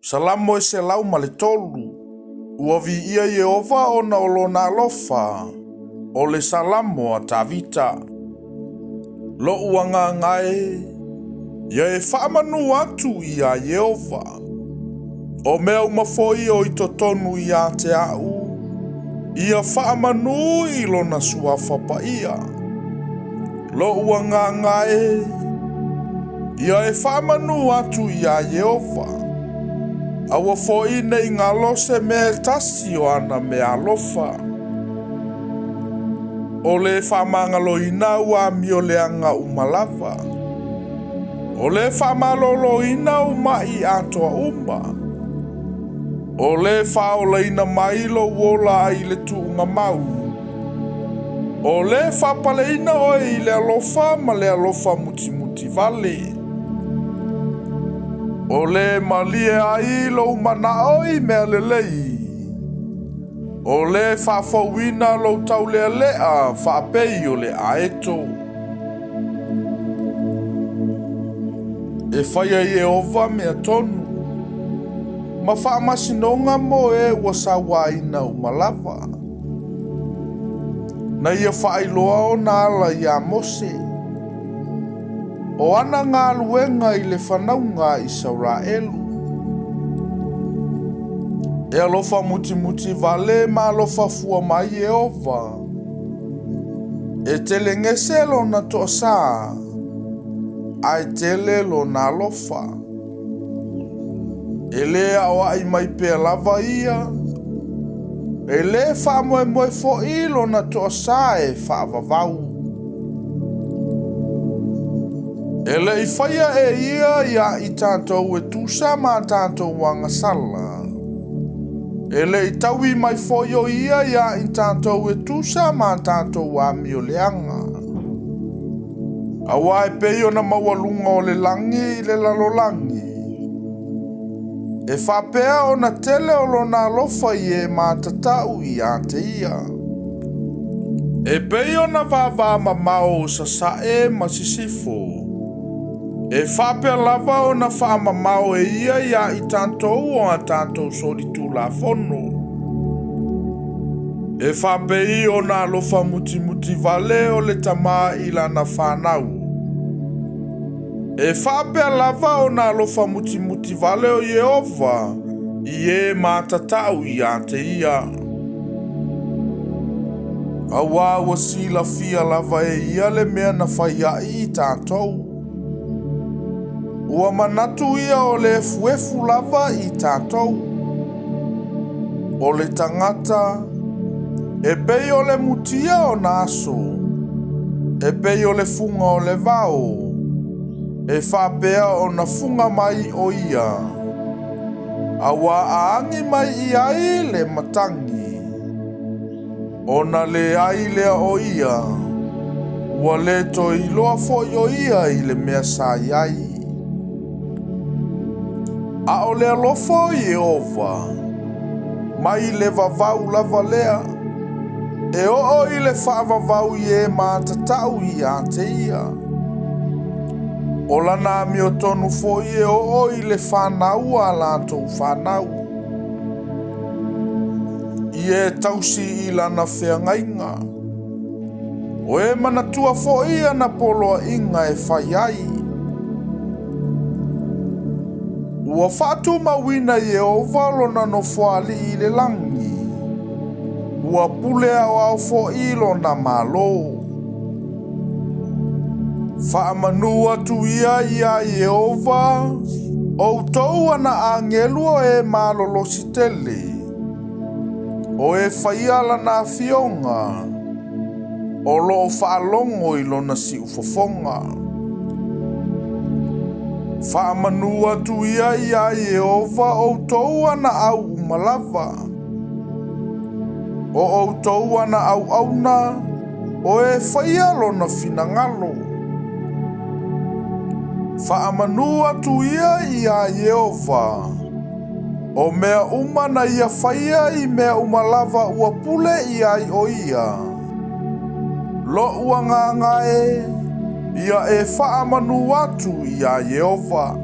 Salamo e 103. Ua viia Ieova ona o lona alofa, o le Salamo a Tavita. Loʻu agaga e, ia e faamanu atu iā Ieova. O mea uma foi o i totonu iā te aʻu, ia faamanu i lona suafa paia. Loʻu agaga e, ia e faamanu atu iā Ieova. Aua foi ne i galo se mea e tasi o ana mea alofa. O le faamagaloina au amio leaga uma lava. O le faamaloloina au maʻi atoa uma. O le faaolaina mai lou ola ai le tuuga mau. O le faapaleina oe i le alofa ma le alofa mutimuti vale. O le malie ai lou manaʻo i mea lelei. O le faafouina lou taulealea faapei o le aeto. E faia Ieova mea tonu, ma faamasinoga mo e ua sauaina uma lava. Na ia faailoa ona ala iā Mose, o ana galuega i le fanauga a Isaraelu. E alofa mutimuti vale ma alofa fua mai Ieova. E telegese lona toasā, ae tele lona alofa. E lē aoaʻi mai pea lava ia, e lē faamoemoe foʻi lona toasā e faavavau. E le i faia e ia iā i tatou e tusa ma a tatou agasala. E le i taui mai foi o ia iā i tatou e tusa ma a tatou amio leaga. Auā e pei ona maualuga o le lagi i le lalolagi, e faapea ona tele o lona alofa i e matatau iā te ia. E pei ona vavamamao o sasae ma sisifo, e faapea lava ona faamamao e ia iā i tatou o a tatou solitulafono. E faapei ona alofa mutimuti vale o le tama i lana fanau. E faapea lava ona alofa mutimuti vale o Ieova i e matatau iā te ia. Auā ua silafia lava e ia le mea na fai aʻi i tatou. Ua manatu ia o le efuefu lava i tatou. O le tagata, e pei o le mutia ona aso, e pei o le fuga o le vao, e faapea ona fuga mai o ia, auā a agi mai i ai le matagi, ona leai lea o ia, ua le toe iloa foi o ia i le mea sa i ai. A o le alofa o Ieova, mai le vavau lava lea, e oo i le faavavau i e matatau iā te ia. O lana amiotonu foi e oo i le fanau a latou fanau, i e tausi i lana feagaiga. O e manatua foi ana poloaiga e fai ai. Ua faatumauina e Ieova lona nofoalii i le lagi, ua pule aoao foi lona Malo. Faamanu atu ia iā Ieova, outou ana agelu o e malolosi tele, o e faia lana afioga, o loo faalogo i lona siufofoga. Faamanu atu ia iā Ieova outou ana au uma lava, o outou ana auauna, o e faia lona finagalo. Faamanu atu ia iā Ieova, o mea uma na ia faia i mea uma lava ua pule i ai o ia. Loʻu agaga e, ia e faamanu atu iā Ieova.